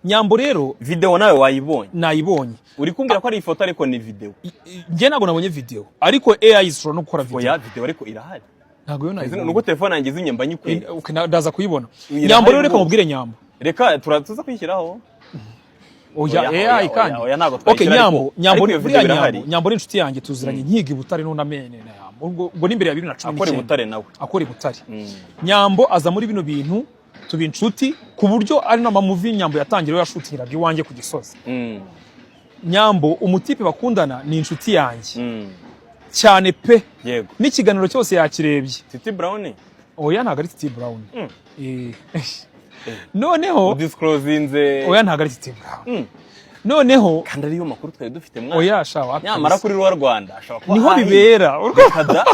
Nyambo rero, Video nawe wayibonye? Nayibonye. Uri kumbwira ko ari ifoto, ariko ni video. Njye ntabwo nabonye video, ariko AI ishobora no gukora video. Oya, video ariko irahari. Ntabwo yo nayibonye. Nuko telefone yanjye izimye, mba nyikwiye. Okay, ndaza kuyibona. Irahari Nyambo rero, reka rwose. mubwire Nyambo. Reka tuza kuyishyiraho. Oya. Oya, AI oya, kandi. Oya, ntabwo Okay. twayishyira, Nyambo, Nyambo ariko iyo buriya video Nyambo, irahari. Nyambo ni inshuti yanjye, tuziranye nkiga i Butare n'unamene na Nyambo. Ubwo ni imbere ya 2019. Akora i Butare nawe. Akora i Butare. Nyambo aza muri bino bintu, tuba inshuti ku buryo ari n'amamovie Nyambo yatangira yashutingiraga iwanjye ku Gisozi. Nyambo, umutipe bakundana ni inshuti yanjye cyane pe. N'ikiganiro cyose yakirebye. Titi Brown? Oya, ntabwo ari Titi Brown. Noneho Udisclosinze. Oya, ntabwo ari Titi Brown. Noneho Kandi ariyo makuru twari dufite, mwana. Oya sha, wapi. Nyamara kuri Ruwa Rwanda ashobora kuba Niho ahahiye. bibera. Reka da,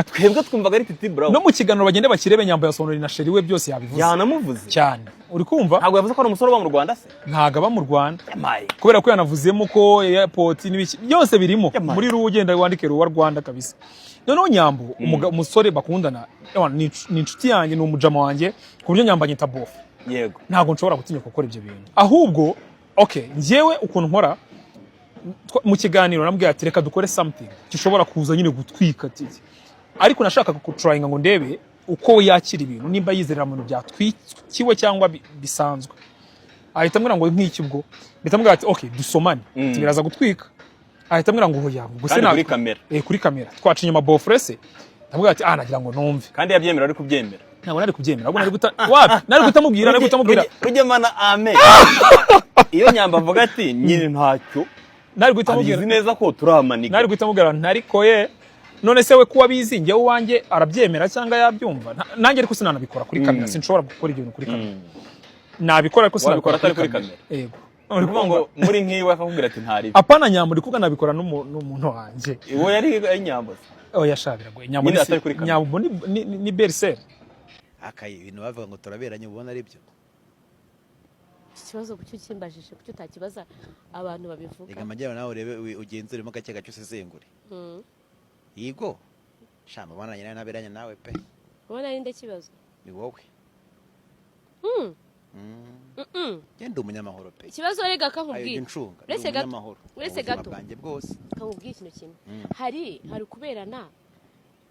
twebwe twumvaga ari Titi Brown. No mu kiganiro bagende bakirebe, Nyambo yasobanuriye na chéri we, byose yabivuze. Yanamuvuze? Cyane, uri kumva? Ntabwo yavuze ko ari umusore uba mu Rwanda se? Ntabwo aba mu Rwanda. Yamaye. Kubera ko yanavuzemo ko airport n'ibiki byose birimo. Yamaye. Muri Ruwa, ugenda wandike Ruwa Rwanda kabisa. Noneho Nyambo, umusore bakundana, ewa, ni inshuti yanjye, ni umujama wanjye, ku buryo Nyambo anyita bof. Ntabwo nshobora gutinya gukora ibyo bintu. Ahubwo okay, njyewe ukuntu nkora, mu kiganiro namubwiye ati: "Reka dukore something gishobora kuza nyine gutwika tiki." Ariko nashakaga kutrayinga ngo ndebe uko we yakira ibintu, nimba yizerera mu bintu byatwikiwe cyangwa bisanzwe. Ahita ambwira ngo: "Nk'iki?" Ubwo mpita ambwira ati: "Okay, dusomane." Ati: "Biraza gutwika." Ahita ambwira ngo: "Oya." Ubwo se Kandi kuri kamera. Eh, kuri kamera twaca inyuma beau-frère se. Ndamubwira ati: "Ah, nagira ngo numve." Kandi yabyemera, ari kubyemera? Ntabwo nari kubyemera, ahubwo nari guta wapi, nari guhita mubwira, nari guhita mubwira. Rugemana ame iyo Nyamba avuga ati nyine ntacyo Nari guhita mubwira. abizi neza ko turamaniga. Nari guhita mubwira ntariko ye none se we kuba abizi, njyewe uwanjye arabyemera cyangwa yabyumva. Nanjye ariko sinanabikora kuri kamera. Sinshobora gukora ibyo bintu kuri kamera. Nabikora ariko Wabikora sinabikora atari kuri kuri kamera. Yego. Uri kuvuga ngo muri nk'iwe akakubwira ati ntari Apana Nyambo, ndi kuvuga nabikora n'umuntu wanjye. Uwo yari ari Nyambo se? Oya sha, biragoye. Nyambo Nyine ni atari kuri kamera. Nyambo ni belle-sœur. Akaye ibintu bavuga ngo turaberanye, ubona ari byo? Iki kibazo kuki ukimbajije? Kuki utakibaza abantu babivuga? Reka amajyana nawe urebe, ugenzuremo gake gake, usesengure. Yego shamba, ubona nyina ntaberanye nawe pe. Ubona ari nde kibazo? Ni wowe. Genda, umunyamahoro pe. Ikibazo rega Ayo kankubwira. incunga ndi Uretse gato. umunyamahoro mu Uretse buzima gato. bwanjye bwose. Kankubwira ikintu kimwe. Hari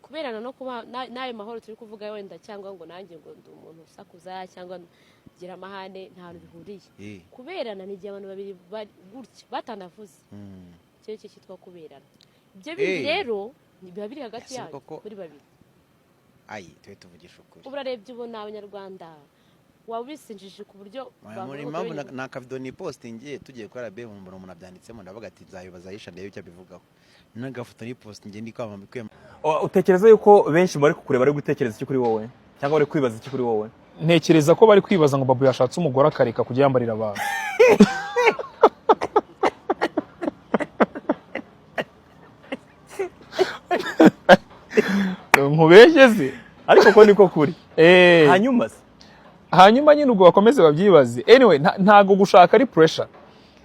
kuberana no kuba n'ayo mahoro turi kuvuga wenda, cyangwa ngo nanjye ngo ndi umuntu usakuza cyangwa ngira amahane, nta hantu bihuriye. Kuberana ni igihe abantu babiri bari gutya batanavuze. Icyo nicyo cyitwa kuberana. Ibyo bindi rero biba biri hagati Ese yanyu muri babiri. Ayi, tube tuvugisha ukuri. Ubu urarebye ubona Abanyarwanda waba ubisinjije ku buryo Muri bavuga impamvu ngo na akavido ni postingiye tugiye kuri RB, mbona umuntu abyanditsemo, ndavuga ati nzabibaza Aisha ndebe icyo abivugaho. N'agafoto ni postingiye ndi kwamamaza. Utekereza yuko benshi bari kukureba bari gutekereza iki kuri wowe, cyangwa bari kwibaza iki kuri wowe? Ntekereza ko bari kwibaza ngo Babu yashatse umugore akareka kujya yambarira abantu. Nkubeshye se? Ariko ko niko kuri. Hanyuma se? Hanyuma nyine ubwo bakomeze babyibaze. Anyway, ntago gushaka ari pressure,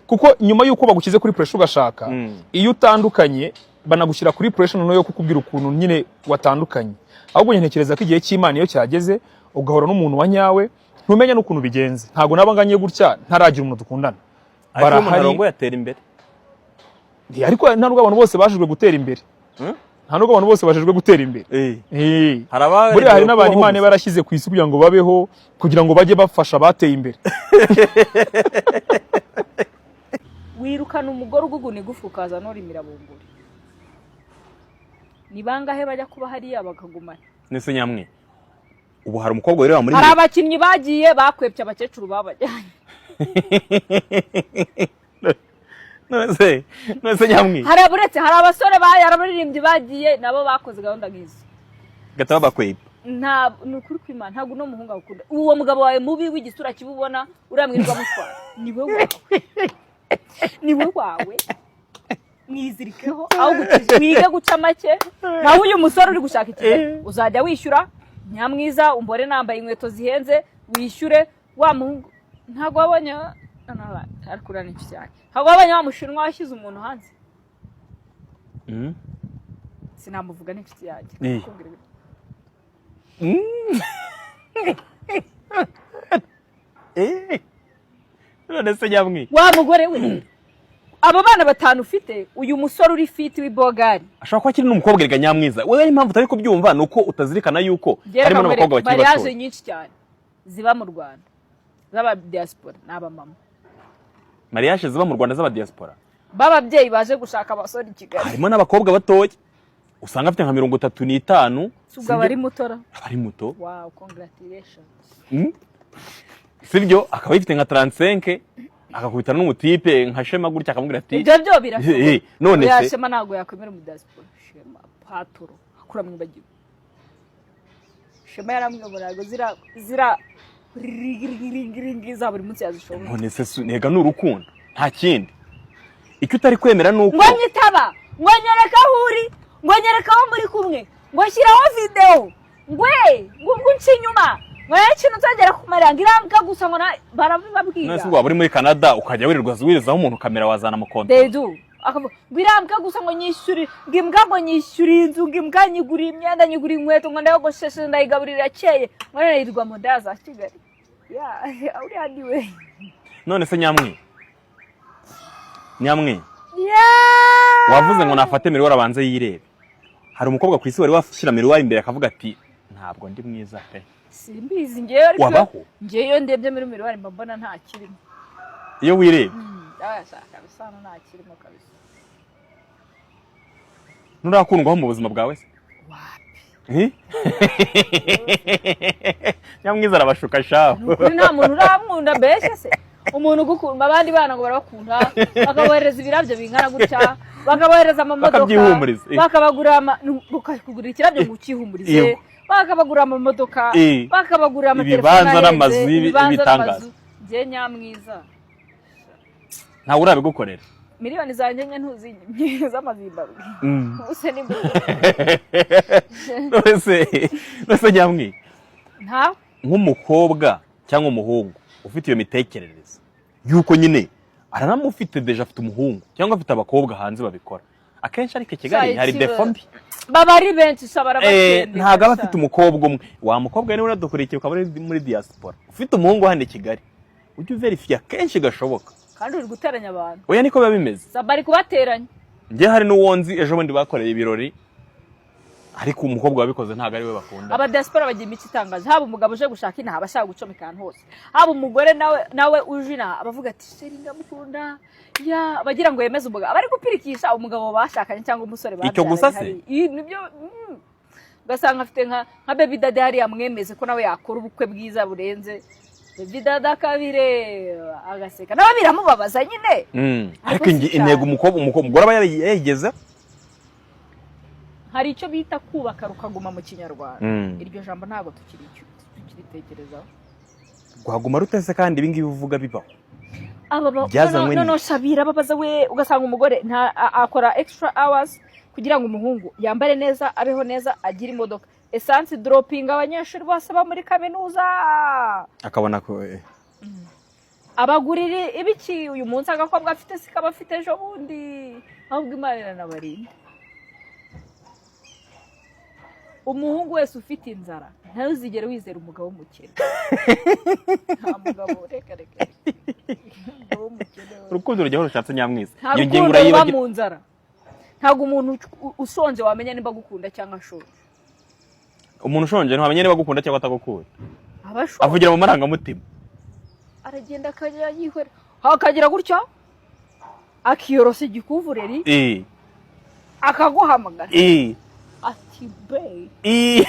kuko nyuma y'uko bagushyize kuri pressure ugashaka, iyo utandukanye banagushyira kuri pressure noneho yo kukubwira ukuntu nyine watandukanye. Ahubwo njye ntekereza ko igihe cy'Imana iyo cyageze, ugahora n'umuntu wa nyawe, ntumenya n'ukuntu bigenze. Ntabwo naba nganye gutya ntaragira umuntu dukundana. Ariko iyo umuntu Barahari. arongoye atera imbere. Ariko nta nubwo abantu bose bashijwe gutera imbere. Nta nubwo abantu bose bashijwe gutera imbere. Hari abaremewe Buriya hari n'abantu kubaho Imana gusa. iba yarashyize ku isi kugira ngo babeho, kugira ngo bajye bafasha abateye imbere. Wirukana umugore uguguna igufa, ukaza n'urimira bunguri. Ni bangahe bajya kuba hariya bakagumana? Nese nyamwe, ubu hari umukobwa wireba muri Hari abakinnyi bagiye bakwepye abakecuru babajyanye. None se nyamwe? Hari uretse hari abasore hari abaririmbyi bagiye nabo bakoze gahunda nk'izo. Gataba bakwepa. Nta ni ukuri kw'Imana, ntabwo uno muhungu agukunda. Uwo mugabo wawe mubi w'igisura kibi ubona uriya mwirirwa mutwara niwe wawe, niwe wawe. Mwizirikeho aho gukiza, wige guca make. Naho uyu musore uri gushaka ikigali, uzajya wishyura nyamwiza, umbore nambaye inkweto zihenze, wishyure wa muhungu. Ntabwo wabonye ariko uriya ni inshuti yanjye, ntabwo wabonye wa Mushinwa washyize umuntu hanze? Sinamuvuga, ni inshuti yanjye. Nakubwira ibintu. None se nyamwi, Wa mugore we, abo bana batanu ufite, uyu musore uri fit w'ibogari. Ashobora kuba akiri n'umukobwa. Erega nyamwiza, wowe impamvu utari kubyumva ni uko utazirikana yuko harimo n'abakobwa bakiri Mariage batoya. nyinshi cyane ziba mu Rwanda z'aba diaspora ni abamama. Mariage ziba mu Rwanda z'aba diaspora? B'ababyeyi baje gushaka abasore i Kigali. Harimo n'abakobwa batoya usanga afite nka 35. Si ubwo aba ari mutora? Aba ari muto. Wow, congratulations. Sibyo, akaba yifite nka 35, akakubitana n'umutipe nka Shema gutya, akamubwira ati Ibyo byo birashoboka. None Oya, se Shema ntabwo yakwemera mu diaspora. Shema patoro akura mwibagiwe. Shema yaramwibonaga zira zira ringi za buri munsi yazishobora. None se ntega ni urukundo, nta kindi. Icyo utari kwemera ni uko Ngo nyitaba, ngo nyereka aho uri, ngo nyereka aho muri kumwe, ngo shyiraho videwo, ngwe ngo ubwo unca inyuma, ngo nta kintu nzongera kumarira, ngo irambwa gusa, ngo barabibabwira. None se ubwo waba uri muri Canada ukajya wirirwa wirizaho umuntu kamera, wazana amakonti? They do. Akavuga ngo irambwa gusa, ngo nyishyure, ngo imbwa, ngo nyishyure inzu, ngo imbwa nyigurire imyenda, nyigurire inkweto, ngo ndayogosheshe, ndayigaburira akeye, ngo none yirirwa mu ndaya za Kigali. Ya, uriya ni we. None se nyamwi, nyamwi, Yeah! wavuze ngo nafate miroir abanze yirebe. Hari umukobwa ku isi wari washyira miroir imbere akavuga ati: "Ntabwo ndi mwiza pe"? Simbizi ngewe, ariko Wabaho? ngewe iyo ndebye muri miroir mba mbona nta kirimo. Iyo wireba? Ndabashaka kabisa, hano nta kirimo kabisa. Nturakundwaho mu buzima bwawe se? Wapi. Eh? Nyamwiza arabashuka shaho. Ni ukuri nta muntu urankunda. Mbese se umuntu ugukunda, abandi bana ngo barabakunda, bakabohereza ibirabyo bingana gutya, bakabohereza amamodoka, Bakabyihumuriza. bakabagurira bakakugurira ikirabyo ngo ukihumurize, bakabagurira amamodoka, bakabagurira amatelefone Ibibanza ahenze, n'amazu ibibanza ibitangaza. n'amazu. Njye nyamwiza, Ntawe urabigukorera? Miliyoni zanjye nke ntuzinyimye z'amazimbabwe. Ubuse ni None se nyamwi, ntawe. nk'umukobwa cyangwa umuhungu ufite iyo mitekerereze yuko nyine aranamufite déjà, afite umuhungu cyangwa afite abakobwa hanze babikora akenshi, ariko i Kigali hari défaut mbi. Baba ari benshi sha, barabatendeka. Ntabwo aba Sha. afite umukobwa umwe. Wa mukobwa niwe uradukurikiye ukaba uri muri diaspora ufite umuhungu hano i Kigali, ujye uverifiya kenshi gashoboka. Kandi uri guteranya abantu. Oya, niko biba bimeze. Saba ari kubateranya. Njye hari n'uwo nzi ejo bundi bakoreye ibirori, ariko umukobwa wabikoze ntabwo ari we bakunda. Aba diaspora bagira imico itangaje. Haba umugabo uje gushaka inaha aba ashaka gucomeka ahantu hose, haba umugore nawe uje inaha abavuga ati: "Chéri, ndamukunda." Ya bagira ngo yemeze umugabo, aba ari gupirikisha umugabo bashakanye cyangwa umusore Icyo gusa se? babyaranye hariya. Nibyo, Ugasanga afite nka baby daddy hariya, mwemeze ko nawe yakora ubukwe bwiza burenze. Baby daddy akabireba agaseka, nawe biramubabaza nyine. Ariko Ariko si intego cyane. umukobwa, umugore aba yayigezeho. Hari icyo bita kubaka rukaguma mu Kinyarwanda. Iryo jambo ntabwo tukiritekerezaho. Rwaguma rutese kandi ibi ngibi uvuga bibaho? Aba Byazanywe no shabira babaza we, ugasanga umugore nta akora extra hours kugira ngo umuhungu yambare neza, abeho neza, agire imodoka, essence, dropping abanyeshuri bose bo muri kaminuza, Akabona ko abagurira ibiki. Uyu munsi agakobwa afite sikaba afite ejo bundi. Ahubwo Imana iranabarinda. Umuhungu wese ufite inzara, ntuzigere wizera umugabo w'umukene. Nta mugabo, reka reka reka. Umugabo w'umukene we. Urukundo rujyaho rushatse, nyamwiza. Nta Iyo ngingo rukundo ruba urayibagira. mu nzara. Ntabwo umuntu ushonje wamenya nimba agukunda cyangwa ashonje. Umuntu ushonje ntiwamenya niba agukunda cyangwa atagukunda. Aba ashonje. Avugira mu marangamutima. Aragenda akajya yihora, akagira gutya akiyorosa igikuvureri, akaguhamagara ati: "Bae,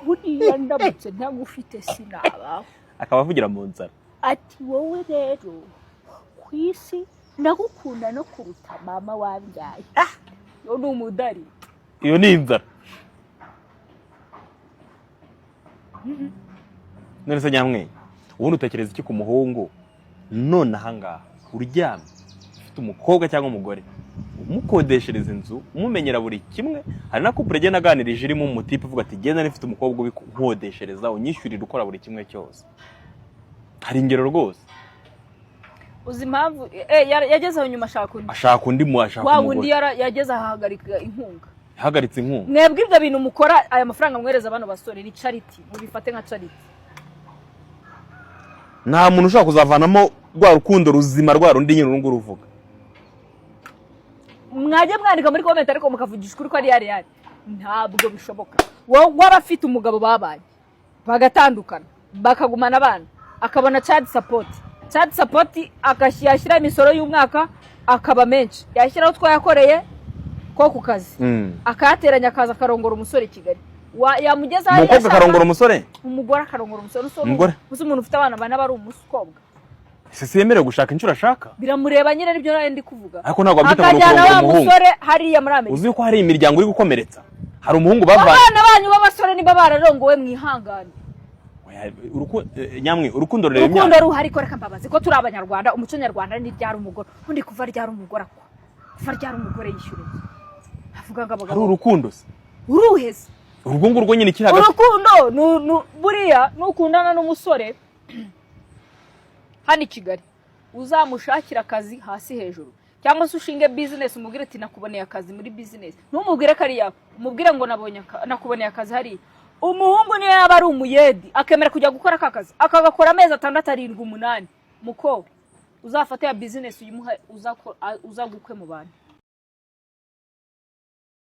buriya ndamutse ntagufite sinabaho." Akaba avugira mu nzara. Ati: "Wowe rero ku isi ndagukunda no kuruta mama wabyaye." Iyo ni umudari. Iyo ni inzara. None se nyamwe, ubundi utekereza iki ku muhungu none ahangaha uryamye ufite umukobwa cyangwa umugore umukodeshereza inzu, umumenyera buri kimwe? Hari na couple agenda aganirije irimo umutipe uvuga ati: "Genda nifite umukobwa ubinkodeshereza, unyishyurira, ukora buri kimwe cyose." Hari ingero rwose. Uzi impamvu yageze aho nyuma ashaka undi? Ashaka undi mu ashaka Wa wundi umugore. Yageze ahagarika inkunga. Yahagaritse inkunga. Mwebwe ibyo bintu mukora, aya mafaranga mwohereza bano basore ni charity, mubifate nka charity. Nta muntu ushobora kuzavanamo Rwa rukundo ruzima, rwa rundi nyine uru nguru uvuga. Mwajya mwandika muri comment, ariko mukavugisha ukuri ko ari yari yari. Ntabwo bishoboka. Wowe waba afite umugabo babanye, bagatandukana, bakagumana abana, akabona child support. Child support yashyiraho imisoro y'umwaka akaba menshi, yashyiraho utwo yakoreye ko ku kazi, akayateranya, akaza akarongora umusore i Kigali. Yamugeza hariya Umukobwa akarongora umusore? Umugore akarongora umusore. Umugore? Uzi umuntu ufite abana bane aba ari umusukobwa? Ese si yemerewe gushaka inshuro ashaka? Biramureba nyine, nibyo nawe ndi kuvuga. Ariko ntabwo wabyita ngo ni Akajyana ukurongora wa umuhungu. musore hariya muri Amerika. Uzi ko hari imiryango iri gukomeretsa, hari umuhungu bavanye. Abana banyu b'abasore niba bararongowe, mwihangane. Oya, nyamwe, urukundo rureba Urukundo imyaka. ruhari ko reka mbabazi ko turi Abanyarwanda, umuco nyarwanda ni ryari umugore undi, kuva ryari umugore akwa, kuva ryari umugore yishyura inzu, avuga ngo Hari abagabo. urukundo se? Uruheze? Urwo ngurwo nyine kiri hagati. Urukundo buriya nukundana n'umusore hano i Kigali, uzamushakira akazi hasi hejuru, cyangwa se ushinge bizinesi, umubwire ati: "Nakuboneye akazi muri bizinesi." Ntumubwire ko ari iyawe, umubwire ngo "Nakuboneye akazi hariya." Umuhungu niyo yaba ari umuyedi, akemera kujya gukora aka kazi, akagakora amezi 6, 7, 8, muko uzafate ya bizinesi uyimuhe, uzagukwe mu bantu.